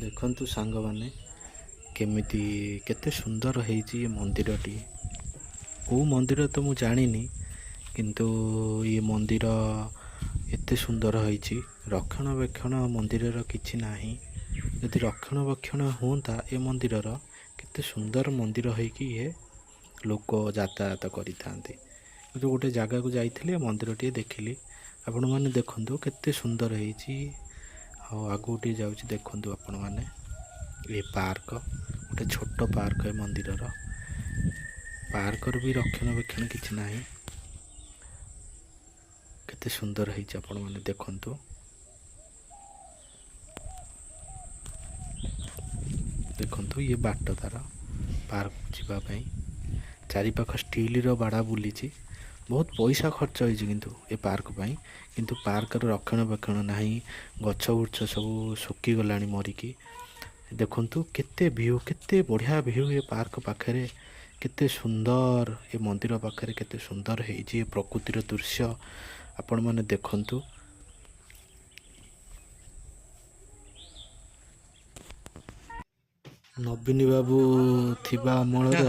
ଦେଖନ୍ତୁ ସାଙ୍ଗମାନେ, କେମିତି କେତେ ସୁନ୍ଦର ହେଇଛି ଏ ମନ୍ଦିରଟି। କେଉଁ ମନ୍ଦିର ତ ମୁଁ ଜାଣିନି, କିନ୍ତୁ ଇଏ ମନ୍ଦିର ଏତେ ସୁନ୍ଦର ହେଇଛି। ରକ୍ଷଣାବେକ୍ଷଣ ମନ୍ଦିରର କିଛି ନାହିଁ। ଯଦି ରକ୍ଷଣାବେକ୍ଷଣ ହୁଅନ୍ତା ଏ ମନ୍ଦିରର, କେତେ ସୁନ୍ଦର ମନ୍ଦିର ହେଇକି ଇଏ ଲୋକ ଯାତାୟାତ କରିଥାନ୍ତେ। କିନ୍ତୁ ଗୋଟେ ଜାଗାକୁ ଯାଇଥିଲି, ମନ୍ଦିରଟିଏ ଦେଖିଲି। ଆପଣମାନେ ଦେଖନ୍ତୁ କେତେ ସୁନ୍ଦର ହେଇଛି। ଆଉ ଆଗକୁ ଟିକେ ଯାଉଛି, ଦେଖନ୍ତୁ ଆପଣମାନେ, ଏ ପାର୍କ, ଗୋଟେ ଛୋଟ ପାର୍କ। ଏ ମନ୍ଦିରର ପାର୍କର ବି ରକ୍ଷଣାବେକ୍ଷଣ କିଛି ନାହିଁ। କେତେ ସୁନ୍ଦର ହେଇଛି ଆପଣମାନେ ଦେଖନ୍ତୁ। ଦେଖନ୍ତୁ, ଇଏ ବାଟ ତାର ପାର୍କ ଯିବା ପାଇଁ। ଚାରିପାଖ ଷ୍ଟିଲର ବାଡ଼ା ବୁଲିଛି। ବହୁତ ପଇସା ଖର୍ଚ୍ଚ ହେଇଛି କିନ୍ତୁ ଏ ପାର୍କ ପାଇଁ, କିନ୍ତୁ ପାର୍କର ରକ୍ଷଣାବେକ୍ଷଣ ନାହିଁ। ଗଛ ବୁର୍ଛ ସବୁ ଶୁଖିଗଲାଣି ମରିକି। ଦେଖନ୍ତୁ କେତେ ଭିଉ, କେତେ ବଢ଼ିଆ ଭିଉ ଏ ପାର୍କ ପାଖରେ। କେତେ ସୁନ୍ଦର ଏ ମନ୍ଦିର ପାଖରେ କେତେ ସୁନ୍ଦର ହେଇଛି ଏ ପ୍ରକୃତିର ଦୃଶ୍ୟ। ଆପଣମାନେ ଦେଖନ୍ତୁ। ନବୀନ ବାବୁ ଥିବା ଅମଳର,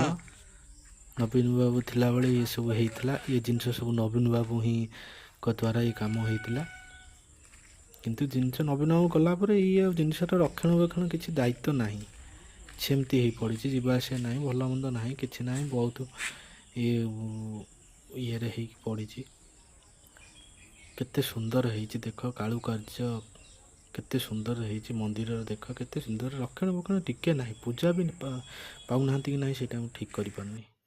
ନବୀନ ବାବୁ ଥିଲାବେଳେ ଏସବୁ ହେଇଥିଲା। ଏ ଜିନିଷ ସବୁ ନବୀନ ବାବୁ ହିଁଙ୍କ ଦ୍ୱାରା ଏ କାମ ହେଇଥିଲା। କିନ୍ତୁ ଜିନିଷ ନବୀନ ବାବୁ ଗଲା ପରେ ଇଏ ଆଉ ଜିନିଷର ରକ୍ଷଣାବେକ୍ଷଣ କିଛି ଦାୟିତ୍ୱ ନାହିଁ। ସେମିତି ହେଇ ପଡ଼ିଛି। ଯିବା ଆସିବା ନାହିଁ, ଭଲ ମନ୍ଦ ନାହିଁ, କିଛି ନାହିଁ। ବହୁତ ଇଏ ଇଏରେ ହେଇକି ପଡ଼ିଛି। କେତେ ସୁନ୍ଦର ହେଇଛି ଦେଖ, କାରୁକାର୍ଯ୍ୟ କେତେ ସୁନ୍ଦର ହେଇଛି ମନ୍ଦିରର। ଦେଖ କେତେ ସୁନ୍ଦର, ରକ୍ଷଣାବେକ୍ଷଣ ଟିକେ ନାହିଁ। ପୂଜା ବି ପାଉନାହାନ୍ତି କି ନାହିଁ, ସେଇଟା ମୁଁ ଠିକ୍ କରିପାରୁନି।